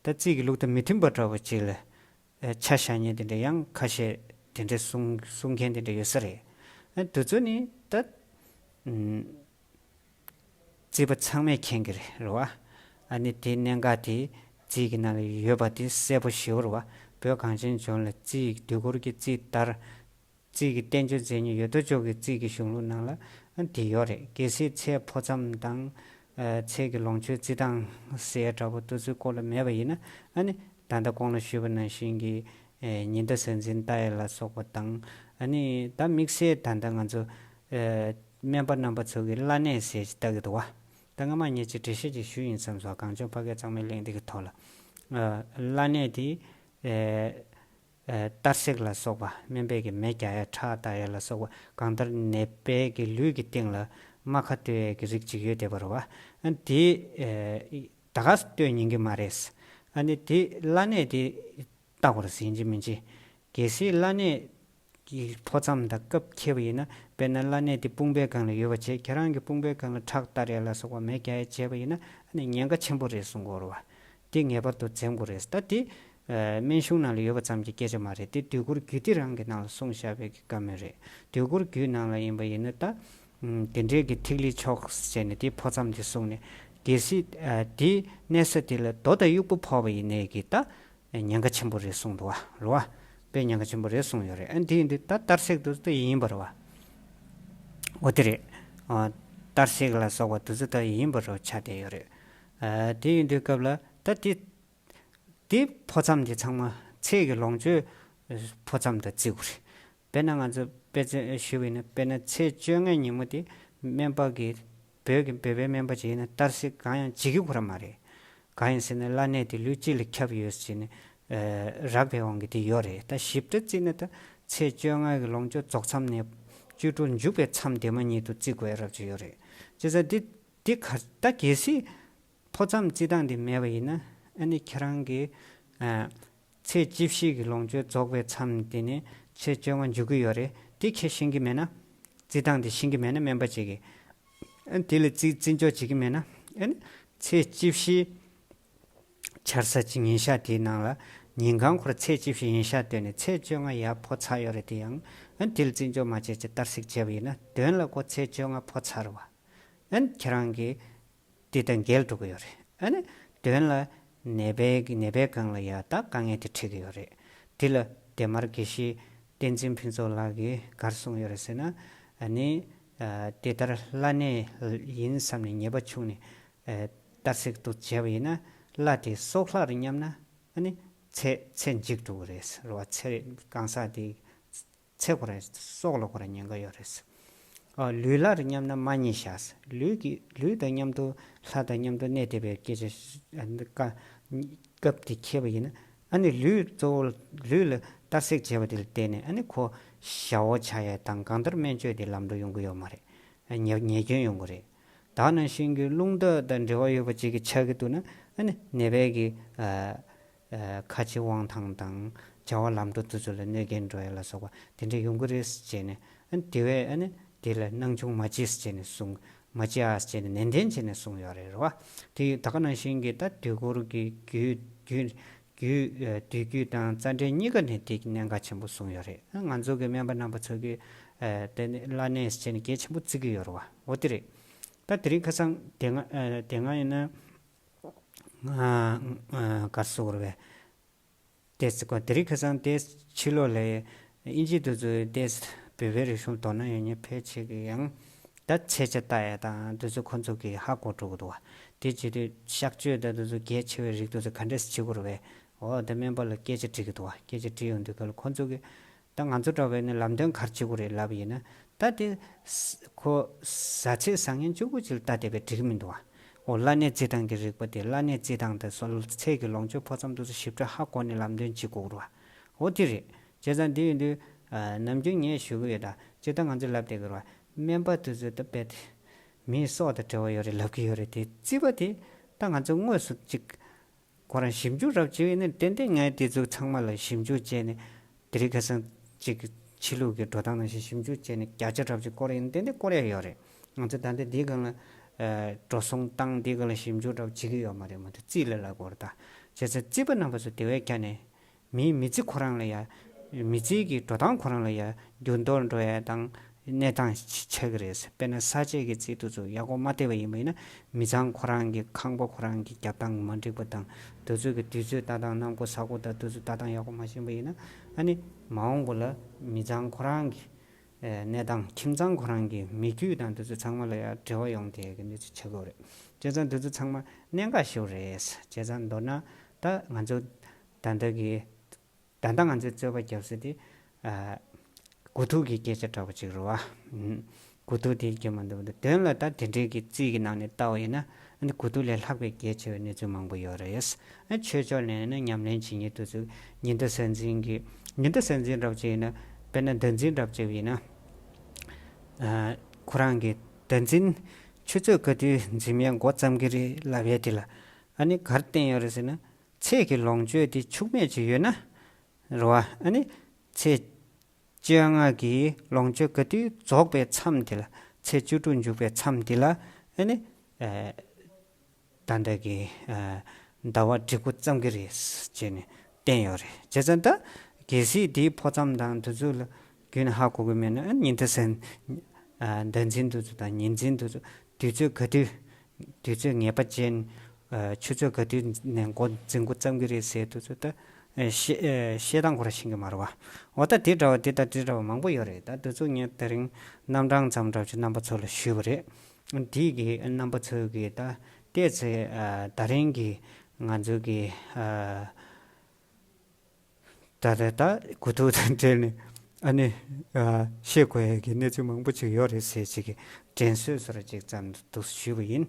ད་རྩིས་ཀྱི་ལུགས་དང་མི་མཐུན་པ་འདྲ་བོ་ཅིག་ལ་ཨེ་ཆ་བཞག་མཁན་དེ་འདྲ་ཡང་ཁ་ཤས་དེ་འདྲ་གསུང་གསུང་མཁན་དེ་འདྲ་ཡོད་ས་རེད། ཨ་དེ་ཚོ་ནི་ད་ཨུམ། རྩིས་པ་ཚང་མས་མཁྱེན་གྱི་རེད་རེད་བ། ཨ་ནི་དེའི་གནད་འགག་དེ་རྩིས་ཀྱི་ནང་ལ་ཡོད་པ་དེ་གསལ་པོ་ཞེ་པོ་རེད་བ། བོད་གངས་ཅན་ལྗོངས་ལ་རྩིས་དུས་འཁོར་གྱི་རྩིས་ལྟར་རྩིས་ཀྱི་བསྟན་བཅོས་མཛད་མཁན་ཡོད་དོ་ཅོག་གི་རྩིས་ཀྱི་གཞུང་ལུགས་ནང་ལ་ཨ་དེ་ཡོད་རེད། གལ་སྲིད་ཚེས་འཕོ་མཚམས་དང་ཨ་ཚེས་ཀྱི་ལོངས་སྤྱོད་རྩིས་སྟངས་ཟེར་ཡ་འདྲ་པོ་དེ་ཚོའི་སྐོར་ལ་མེད་པ་ཡིན་ན། ཨ་ནི་ད་ལྟ་གོང་ལ་ཞུས་པ་ནང་བཞིན་གྱི་ཨེ་ཉི་ཟླ་གཟའ་འཛིན་ལྟ་ཡ་ལ་སོགས་པ་དང་། ཨ་ནི་ད་དམིགས་བསལ་ད་ལྟ་ང་ཚོ་ཨེ་སྨན་པ་རྣམ་པ་ཚོ་གིས་བླ་གནས་ཟེར་ཅིག་ལྟ་གི་འདུག་བ། ད་སྔ་མ་ངས་ཅིག་འགྲེལ་བཤད་ཅིག་ཞུས་ཡིན་བསམ་སོང་། གངས་ལྗོངས་ཕ་སྐད་གཙང་མའི་གླེང་སྟེགས་ཀྱི་ཐོག་ལ། ཨ་བླ་གནས་དེ་ཨེ་ཨེ་གཏར་སྲེག་ལ་སོགས་པ། སྨན་པས་ཀྱི་མེ་རྒྱག་ཡ་ཁྲག་གཏར་ཡ་ལ་སོགས་པ། གང་ལྟར་ནད་པའི་གི་ལུས་ཀྱི་སྟེང་ལ་རྨ་ཁ་གཏོད་ཡ་གི་རིགས་ཅིག་ཡོད་བསྡད་པ་རེད་བ། ཨ་དེ་ཨེ་ད་ག་སེ་གཏོད་ཉན་གི་མ་རེད། ཨ་ནི་དེ་བླ་གནས་དེ་ལྟ་དགོས་རེད་ཟེར་ཡིན་གཅིག་མིན་གཅིག། གལ་སྲིད་བླ་གནས་ཀྱི་འཕོ་མཚམས་དང་སྐབས་འཁེལ་བ་ཡིན་ན། དཔེར་ན་བླ་གནས་དེ་དཔུང་པའི་སྒང་ལ་ཡོད་པ་བྱས། ཁྱེད་རང་གི་དཔུང་པའི་སྒང་ལ་ཁྲག་གཏར་ཡ་ལ་སོགས་པ་མེ་རྒྱག་ཡ་བྱས་པ་ཡིན་ན། ཨ་ནི་ཉེན་ཁ་ཆེན་པོ་རེད་གསུང་གི་ཡོད་རེད་བ། དེ་ངེས་པར་དུ་འཛེམ་དགོས་རེད། ད་དེ་ཨ་སྨན་གཞུང་ནང་ལ་ཡོད་པ་ཙམ་གྱི་སྐད་ཆ་མ་རེད། དེ་དུས་འཁོར་རྒྱུད་སྡེ་རང་གི་ནང་ལ་གསུངས་བཞག་པའི་གི་བཀའ་མོལ་རེད། དུས་འཁོར་རྒྱུད་ནང་ལ་ཡིན་པ་ཡིན་ན་ད་ཨམ་དེ་འདྲའི་གི་ཐིག་ལེ་ཕྱོགས་བྱས་ནས་དེ་འཕོ་མཚམས་དེ་བཟུང་ནས། གལ་སྲིད་ཨ་དེའི་གནས་ས་དེ་ལ་རྡོ་དང་དབྱུག་པ་ཕོག་པ་ཡིན་ནའི་གི་ད་ཉེན་ཁ་ཆེན་པོ་རེད་གསུངས་འདུག་བ། རེད་བ། དཔེ་ཉེན་ཁ་ཆེན་པོ་རེད་གསུངས་ཡོད་རེད། ཨ་འདི་ཡིན་དུས་ད་གཏར་སྲེག་དུ་ད་ཡིན་པ་རེད་བ། འོ་དེ་རེད། ཨ་གཏར་སྲེག་ལ་སོགས་པ་དུ་ཚོད་ད་ཡིན་པ་རེད་ཆགས་བསྡད་ཡོད་རེད། ཨ་དེ་ཡིན་དུས་སྐབས་ལ་ད་དེ་དེ་ཕོ་མཚམས་དེ་ཚང་མ་ཚེས་ཀྱི་ལོངས་སྤྱོད་ཕོ་མཚམས་དང་བརྩི་དགོས་རེད། དཔེར་ན་ང་ཚོ་དཔེ་མཚོན་ཞུས་པ་ཡིན་ན། དཔེར་ན་ཚེས་བཅོ་ལྔའི་ཉིན་མོ་དེ་སྨན་པ་གིས་བོད་ཀྱི་བོད་པའི་སྨན་པ་ཅིག་ཡིན་ན་གཏར་སྲེག་གང་ཡང་བྱེད་ཀྱི་ཁོ་རང་མ་རེད། གང་ཡིན་ཟེར་ན་བླ་གནས་དེ་ལུས་གཅིག་ལ་ཁྱབ་ཡོད་ཟེར་ནས་རགས་པའི་དབང་གིས་དེ་ཡོད་རེད། ད་ཞིབ་ཕྲ་བརྩིས་ན་ད་ཚེས་བཅོ་ལྔ་གི་ལོངས་སྤྱོད་རྫོགས་མཚམས་ནས་བཅུ་དྲུག་མཇུག་པའི་མཚམས་དེ་མ་ཉིད་དུ་བརྩི་དགོས་རབས་ཅིག་ཡོད་རེད། བྱས་ཙང་འདི་འདི་ག་ད་གལ་སྲིད་ཕོ་མཚམས་བརྩི་སྟངས་འདི་མེད་པ་ཡིན་ན། ཨ་ནི་ཁྱེད་རང་གིས་ཨ་ཚེས་བཅུ་བཞི་གི་ལོངས་སྤྱོད་རྫོགས་པའི་མཚམས་དེ་ནས་ཚེས་བཅོ་ལྔ་འཇུག་གི་ཡོད་རེད། དེ་ཁྱེད་ཤེས་ཀྱི་མེད་ན། བརྩི་སྟངས་དེ་ཤེས་ཀྱི་མེད་ན། སྨན་པ་ཅིག་གིས་ཨ་ནི་དེ་ལ་བརྩི་བརྩི་འཇོག་བྱེད་ཀྱི་མེད་ན། ཨ་ནི་ཚེས་བཅུ་བཞི་འཆར་ས་ཅིག་ཉིན་ཞག་དེའི་ནང་ལ་ཉིན་གང་ཁོ་ར་ཚེས་བཅུ་བཞི་ཉིན་ཞག་བཏོན་ནས་ཚེས་བཅོ་ལྔ་ཡར་འཕོ་ཚར་ཡོད་རེད། དེ་ཡང་ཨ་ནི་དེ་ལ་བརྩི་འཇོག་མ་བྱས་ཅིག་གཏར་སྲེག་བྱས་པ་ཡིན་ན་དོན་ལ་ཁོ་ཚེས་བཅོ་ལྔ་འཕོ་ཚར་བ། ཨ་ནི་ཁྱེད་རང་གིས་དེ་དང་འགལ་འགྲོ་གི་ཡོད་རེད། ཨ་ནི་དོན་ལ་ནད་པའི་ནད་པའི་སྒང་ལ་ཡ་ད་དཀའ་ངལ་དེ་འཕྲད་ཀྱི་ཡོད་རེད། དེ་ལ་དེ་མར་དགེ་བཤེས་བསྟན་འཛིན་ཕུན་ཚོགས་ལགས་ཀྱིས་ག་རེ་གསུངས་ཡོད་རེད་ཟེར་ན། ཨ་ནི་ཨ་དེ་ལྟར་བླ་གནས་ཡིན་བསམ་ནས་ཉེས་པ་བྱུང་ནས་ཨ་གཏར་སྲེག་ཏུ་བྱས་པ་ཡིན་ན་བླ་དེ་སྲོག་ལྷག་རེད་སྙམ་ན། ཨ་ནི་ཚེ་ཚེ་འཇིག་འགྲོ་གི་རེད་ཟེར་བ། ཚེ་གང་ཟག་དེ་ཚེ་ཁོ་རང་སྲོག་ལ་ཁོ་རང་ཉེན་ཁ་ཡོད་རེད། ཨ་ལུས་ལྷ་རེད་སྙམ་ན་མ་རྙེད་བཞག། ལུས་ཀྱི་ལུས་དང་མཉམ་དུ་ལྷ་དང་མཉམ་དུ་གནས་བསྡད་པའི་སྐད་ཆ་ཨ་ནི་བཀའ་སྐབས་དེ་འཁེལ་བ་ཡིན་ན། ཨ་ནི་ལུས་གཙོ་བོ་ལུས་ལ་གཏར་སྲེག་བྱས་པ་དེ་ལ་བརྟེན་ནས་ཨ་ནི་ཁོ་ཞ་བོ་ཆགས་ཡ་དང་གང་ལྟར་སྨན་བཅོས་དེ་ལམ་འགྲོ་ཡོང་གི་ཡོད་མ་རེད། ཉེས་ཉེས་སྐྱོན་ཡོང་གི་རེད། ད་ནང་བཞིན་གྱི་རླུང་རྟ་དང་འབྲེལ་བ་ཡོད་པ་ཅིག་གི་ཆགས་ཀྱི་འདུག་ན། ཨ་ནི་ནད་པའི་གི་ཨ་ཨ་ཁ་ལྕེ་དབང་ཐང་དང་བྱ་བ་ལམ་འགྲོ་དེ་ཚོ་ལ་གནོད་སྐྱོན་འགྲོ་ཡ་ལ་སོགས་པ་དེ་འདྲ་ཡོང་གི་རེད་ཟེར་བྱས་ནས། ཨ་ནི་དེ་བས་ཨ་ནི་དེ་ལ་སྣང་ཆུང་མ་བྱེད་ཟེར་བྱས་ནས་གསུངས། མ་བྱེད་ཨ་ཟེར་བྱས་ནས་ནན་ཏན་བྱས་ནས་གསུངས་ཡོད་རེད། རེད་བ། དེ་ད་ག་ནང་བཞིན་གྱི་ད་དུས་འཁོར་གྱི་རྒྱུད་རྒྱུད་རྒྱུད་ཨ་དུས་རྒྱུད་དང་རྩ་འགྲེལ་གཉིས་ཀ་ནས་དེ་གནད་འགག་ཆེན་པོ་གསུངས་ཡོད་རེད། ང་ཚོ་གི་སྨན་པ་རྣམ་པ་ཚོ་གིས་ཨ་དེ་ནི་བླ་གནས་ཟེར་བྱས་ནས་གལ་ཆེན་པོ་བརྩི་གི་ཡོད་རེད་བ། འོ་དེ་རེད། ད་དེ་རིང་ཁ་སང་དེ་སྔ་ཨ་དེ་སྔ་ཡིན་ན་ང་ཨ་ག་རེ་ཟེར་དགོས་རེད་པས། དེ་ཚེ་ཀོ་དེ་རིང་ཁ་སང་དེ་ཕྱི་ལོགས་ལ་དབྱིན་ཇི་དེ་ཚོས་དེ་བོད་པའི་རིག་གཞུང་དོ་སྣང་ཡོད་མཁན་ཕལ་ཆེར་གྱིས་ཡང་ད་མཚོན་ཆ་ལྟ་ཡ་དང་དེ་ཚོ་ཁོ་ཚོ་གིས་ཧ་གོ་འགྲོ་གི་འདུག་བ། དེ་བྱེད་དུས་གཤག་བཅོས་དང་དེ་ཚོ་གལ་ཆེ་བའི་རིགས་དེ་ཚོ་ག་འདྲས་བྱེད་དགོས་རེད་པས། འོ་དེ་སྨན་པ་ལ་སྐད་ཆ་དྲིས་ཀྱི་འདུག་བ། སྐད་ཆ་དྲིས་ཡོང་དུས་ག་ལ་ཁོ་ཚོ་གིས། ད་ང་ཚོ་འདྲ་བས་ནི་ལམ་སྟོན་ག་རེ་བྱེད་དགོས་རེད་ལབ་ཡིན་ན། ད་དེ་ཁོ་བཟའ་ཚེས་བཟང་ངན་གཅིག་པུ་ཅིག་ལ་ལྟ་བསྡད་པས་འགྲིག་གི་མི་འདུག་བ། འོ་བླ་གནས་རྩི་སྟངས་ཀྱི་རིག་པ་དེ། བླ་གནས་རྩི་སྟངས་དང་སོ་ཚེས་ཀྱི་ལོངས་སྤྱོད་འཕོ་མཚམས་དེ་ཚོ་ཞིབ་ཕྲ་ཧ་གོ་ནས་ལམ་སྟོན་བྱེད་དགོས་རེད་བ། འོ་དེ་རེད། བྱས་ཙང་དེ་ཡིན་དུས་ཨ་ནམ་རྒྱུན་ངས་ཞུ་གི་ཡོད། ད་སྤྱིར་བཏང་ང་ཚོས་ལབ་བསྡད་ཀྱི་རེད་བ། སྨན་པ་དེ་ཚོས་ད་རྦད་དེ་མིའི་སྲོག་དང་འབྲེལ་བ་ཡོད་རེད་ལབ་ཀྱི་ཡོད་རེད་དེ། རྩིས་པ་དེ་ད་ང་ཚོ་དངོས་སུ་ཅིག་ཁོ་རང་ཞིབ་འཇུག་རབ་བྱེད་ཡིན་ན་ཏན་ཏན་ངས་དེ་ཚོ་ཚང་མ་ལ་ཞིབ་འཇུག་བྱས་ནས། དེ་རིང་ཁ་སང་ཅིག་ཕྱི་ལུགས་ཀྱི་འགྲོ་སྟངས་ནང་བཞིན་ཞིབ་འཇུག་བྱས་ནས་བརྒྱ་ཆ་རབ་ཅིག་སྐོར་ཡིན་ན་ཏན་ཏན་སྐོར་ཡ་ཡོད་རེད། ང་ཚོ་ད་ལྟ་འདིའི་སྒང་ལ་ཨ་འགྲོ་སོང་བཏང་འདིའི་སྒང་ལ་ཞིབ་འཇུག་རབ་བྱེད་ཀྱི་ཡོད་མ་རེད་མ་གཏོགས། རྩིས་ལ་ལབ་དགོས་རེད་ད། བྱས་ཙང་རྩིས་པ་རྣམ་པ་ཚོ་དེ་བས་ཀྱང་ནས་མིའི་མི་ཚེ་ཁོ་རང་ལ་ཡ། མི་ཚེ་གི་འགྲོ་སྟངས་ཁོ་རང་ལ་ཡ་འགྱུར་ལྡོག་འགྲོ་ཡ་དང་། གནས་སྟངས་ཆགས་ཀྱི་རེད། དཔེར་ན་ས་དཔྱད་ཀྱི་རྩིས་དེ་ཚོ་ཡག་པོ་མ་བལྟས་པ་ཡིན་པ་ཡིན་ན། མི་ཚང་ཁོ་རང་གི་ཁང་པ་ཁོ་རང་གི་རྒྱབ་སྟངས་མ་འགྲིག་པ་དང་། དེ་ཚོ་གི་དུས་ཚོད་ལྟ་སྟངས། གནམ་སྒོ་ས་སྒོ་དང་དེ་ཚོ་ལྟ་སྟངས་ཡག་པོ་མ་ཤེས་པ་ཡིན་ན། ཨ་ནི་མ་འོངས་པ་ལ་མི་ཚང་ཁོ་རང་གི་ཨ་གནས་སྟངས། ཁྱིམ་ཚང་ཁོ་རང་གི་མི་རྒྱུད་དང་དེ་ཚོ་ཚང་མ་ལ་ཡང་འབྲེལ་བ་ཡོང་བསྡད་ཀྱི་གནས་ཚུལ་ཆགས་ཀྱི་ཡོད་རེད། བྱས་ཙང་དེ་ཚོ་ཚང་མ་གནད་འགག་ཞིག་རེད། བྱས་ཙང་མདོར་ན་ད་ང་ཚོ་ད་ལྟ་གི་ད་ལྟ་ང་ཚོས་རྩོད་པ་རྒྱབ་ས་དེ་ཨ་དགུ་ཐུག་གི་སྐད་ཆ་འདྲ་པོ་ཅིག་རེད་བ། ཨུམ། དགུ་ཐུག་དེ་རྒྱབ་མ་འདུག་དོན་ལ་ད་དེ་འདྲའི་གི་རྩིས་ཀྱི་ནང་ནས་ལྟ་བ་ཡིན་ན། ཨ་ནི་དགུ་ཐུག་ལས་ལྷག་པའི་གལ་ཆེ་བའི་གནས་ཚུལ་མང་པོ་ཡོད་རེད། ཨ་ཆོས་ཕྱོགས་ནས་ནི་ཉམས་ལེན་བྱེད་མཁན་དེ་ཚོ་ཉི་ཟླ་གཟའ་འཛིན་གྱི་ཉི་ཟླ་གཟའ་འཛིན་འདྲ་པོ་ཅིག་ཡིན་ན། དཔེར་ན་ཟླ་འཛིན་འདྲ་པོ་ཅིག་ཡིན་ན། ཨ་ཁོ་རང་གི་ཟླ་འཛིན་ཆུ་ཚོད་ག་དུས་འཛིན་ཡས་འགོ་བརྩམ་གྱི་རེད་ལབ་ཡས་དེ་ལ་ཨ་ནི་ག་རེ་བསྟན་ཡོད་རེད་ཟེར་ན། ཚེས་ཀྱི་ལོངས་སྤྱོད་དེ་འཆུག་མེད་ཅིག་ཡོད་ན། རེད་བ། ཨ་ནི་ཚེས་བཅོ་ལྔ་གི་ལོངས་སྤྱོད་ག་དུས་རྫོགས་པའི་མཚམས་དེ་ལ། ཚེས་བཅུ་དྲུག་འཇུག་པའི་མཚམས་དེ་ལ་ཨ་ནི་ཨ་ད་ལྟ་གི་ཨ་ཟླ་བ་འགྲིག་པོ་བརྩམ་གྱི་རེད་ཅེས་ནས་བསྟན་ཡོད་རེད། བྱས་ཙང་ད་གལ་སྲིད་དེའི་འཕོ་མཚམས་དང་དེ་ཚོ་ལ་རྒྱུན་ཧ་གོ་གི་མེད་ན། ཨ་ཉི་ཟླ་གཟའ་ཨ་ཟླ་འཛིན་དེ་ཚོ་དང་ཉི་འཛིན་དེ་ཚོ་དུས་ཚོད་ག་དུས་ དུས་ཚོད་ངེས་པ་ཅན། ཨ་ཆུ་ཚོད་ག་དུས་ནས་འགོ་འཛིན་འགོ་བརྩམ་གྱི་རེད་ཟེར་དུས་ཚོད་ད་ཨ་བཤད་ཨ་བཤད་སྟངས་ཁོ་རང་ཤེས་ཀྱི་མ་རེད་བ། འོ་ད་དེ་འདྲ་བ་དེ་ད་དེ་འདྲ་བ་མང་པོ་ཡོད་རེད། ད་དེ་ཚོ་ངས་དེ་རིང་རྣམ་གྲངས་ཙམ་འདྲ་ཅིག་རྣམ་པ་ཚོ་ལ་ཞུས་པ་རེད། དེ་གི་རྣམ་པ་ཚོ་གི་ད་བལྟས་ཚེ་ཨ་ད་རིང་གི་ང་ཚོ་གི་ཨ། ད་ལྟ་ད་དགུ་ཐུག་དང་འབྲེལ་ནས་ཨ་ནི་ཨ་ཤེས་དགོས་ཡ་གི་གནས་ཚུལ་མང་པོ་ཅིག་ཡོད་རེད་ཟེར་ཅིག་གི་དྲན་གསོས་བཟོ་འདྲ་ཅིག་ཙམ་འདུག་ཞུས་པ་ཡིན།